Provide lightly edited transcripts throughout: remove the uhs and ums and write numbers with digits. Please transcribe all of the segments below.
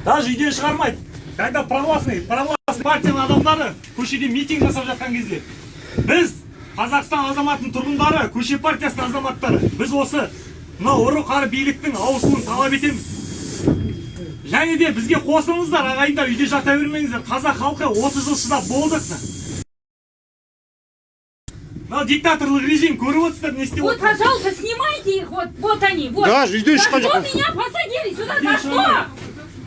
Даже үйден шығармайды. Когда провластный партияның адамдары көшеде митинг жасап жатқан кезде, біз, Қазақстан азаматының тұрғындары, көше партиясының азаматтары, біз осы мынау ұры қары биліктің ауысуын талап етеміз. Және де бізге қосылыңыздар, ағайындар, үйде жата бермеңіздер. Қазақ халқы 30 жыл шыдап болдық. Мынау диктаторлық режим, көріп отырсыздар, не істеп Вот, отыр. Пожалуйста, снимайте их, вот, вот они, вот. Даже үйден За шыққан что жоқ. Меня посадили сюда, за что?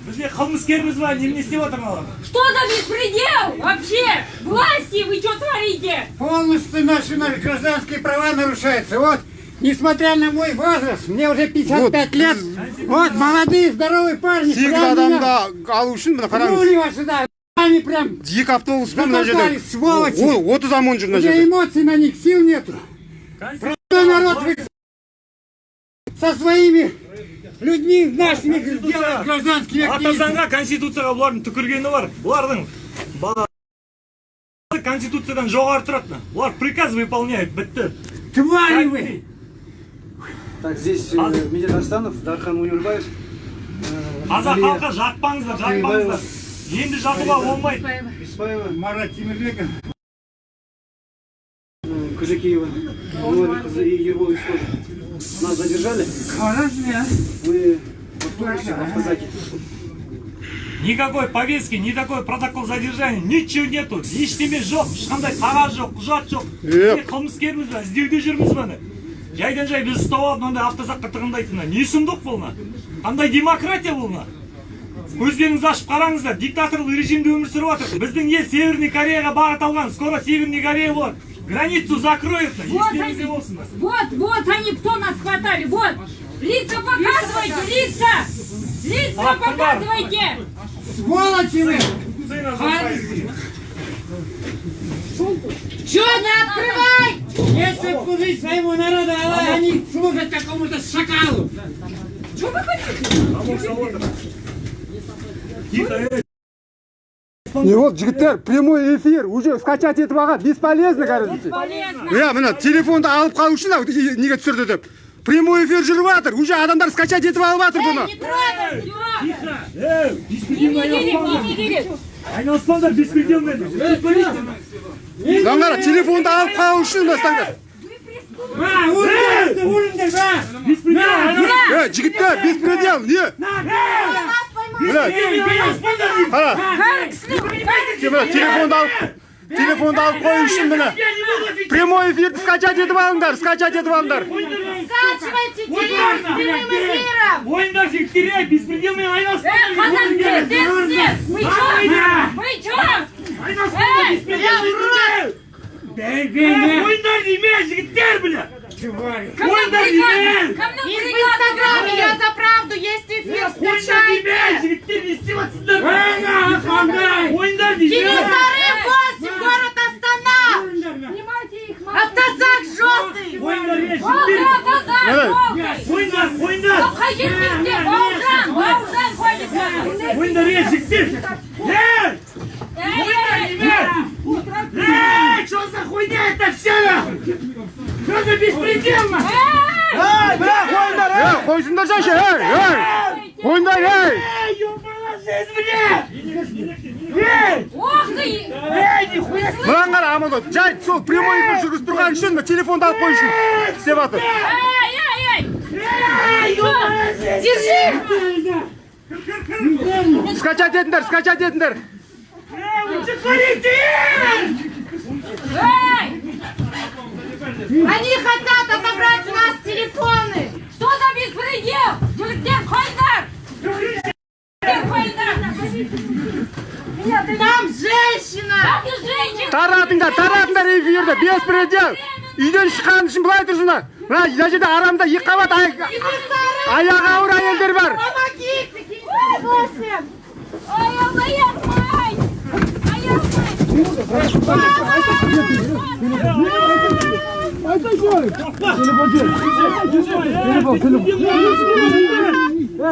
Біз не, қылмыскерміз ба, немене істеп жатыр мыналар? Что за беспредел вообще? Власти, вы что творите? Полностью наши гражданские права нарушаются. Вот, несмотря на мой возраст, мне уже 55 лет, вот, молодые, здоровые парни Сегіз прям адамды меня алу үшін, мына қараңыз, пнули вот сюда, сами прям. Екі автобуспен мына жерде Затолкали, сволочи. 30 ОМОН жүр мына У меня жерде. Эмоций на них, сил нету. Простой народ вы со своими людьми нашими делают, гражданскими Ата активистами. заңға, конституцияға бұлардың түкіргені бар. Бұлардың конституциядан жоғары тұрады. Бұлар приказ выполняют, бітті. Твари вы! Так, здесь Медет Арстанов, Дархан Универбаев. Қазақ халқы, жатпаңыздар, жатпаңыздар, енді жатуға болмайды. Беспаева, Марат Темирбеков. Кужекиева, Нурбекқызы и Ербол тоже. Нас задержали. Мы в автобусе, в автозаке. Никакой повестки, никакой протокол задержания, ничего нету, ештеме жоқ, ешқандай қағаз жоқ, құжат жоқ. Е. Не, қылмыскерміз ба, іздеуде жүрміз ба, не? Жайдан жай бізді ұстап алып, мынандай автозакқа тығындайды. Мына не сұмдық бұл? Мына қандай демократия бұл? Мына көздеріңізді ашып қараңыздар, диктаторлық режимде өмір сүріп жатыр. Біздің ел Северный Кореяға бағыт алған, скоро Северный Корея болады. Границу закроют. Вот Естеріңізде они, болсын. Вот, вот они, кто нас хватали, вот. Лица показывайте, лица! Лица А, куда? Показывайте! Сволочи вы! Сына забрали. Чё не открывай? Если служить своему народу, а они служат какому-то шакалу. Чё вы хотите? Замок салып отыр. Тихо, эй. Не болды, жігіттер? Прямой эфир уже скачать етіп алған, бесполезно, короче. Бесполезно. Иә, мына телефонды алып қалу үшін ау, неге түсірді деп. Прямой эфир жүріп жатыр, уже адамдар скачать етіп алып жатыр Эй, бұны. не трогай! Всё. Тихо! Эй, Не беспредел. керек, не керек. Айналыспаңдар беспределмен. Мынаны қара, телефонды алып қалу үшін мына ұстаңдар. Ма, ұрыңдар, ұрыңдар, ма! Беспредел. Е, жігіттер, беспредел не? Мына қара. Сен мына телефонды алып қою үшін, міне, прямой эфирді скачать етіп алыңдар, скачать етіп алыңдар. Скачивайте телефон с прямым эфиром! Ойындар, жігіттер, ей, беспределмен Эй, айналыспаңдар. Қазақ, пиздец! Вы чё? Вы чё? Айналыспаңдар Эй, беспределмен. Бей, Ойындар деймін, жігіттер, бля. Твари! Кімнің Ойындар бригада? деймін. Кімнің И в бригада? Инстаграме «Я за правду» есть эфир, Ойындар скачайте! деймін, жігіттер, не істеп жатсыңдар? Қандай? Ойындар деймін. Кенесары 8, город Астана! Снимайте их. Автозак желтый! Ойындар, ей, Болды, жігіттер. таза, Эй. болды. Ойындар, ойындар. Қай жерде? Бауыржан, Бауыржан қойды. Ойындар, ей, жігіттер. Ей! Эй, Ойындар эй, деймін. Эй, что за хуйня это все, нахуй? Что за беспредел, нахуй? Эй! Ей, қойсыңдар шашы, ей, ей, қойыңдар, ей. Эй, ёбана жизнь, бля! Эй! Ох ты! Эй, нихуя себе! Мынаны қара, Амандос, жай сол прямой эфир жүргізіп тұрған үшін, мына телефонды алып қою үшін істеп жатыр. Эй, эй, эй! Эй, ёбана жизнь! Держи! Скачать етіңдер, скачать етіңдер. Эй, вы что творите? Эй! Они хотят отобрать у нас телефоны! Что за беспредел? Жігіттер, қойыңдар! Жігіттер, қойыңдар! Там женщина! Как женщина? Таратыңдар, таратыңдар эфирді. Беспредел. Үйден шыққан үшін былай тұрсын. Мына мына жерде арамызда екі қабат аяғы ауыр әйелдер бар. Помогите! Кенесары 8! Ой, аяғым-ай! Аяғым-ай! Телефон.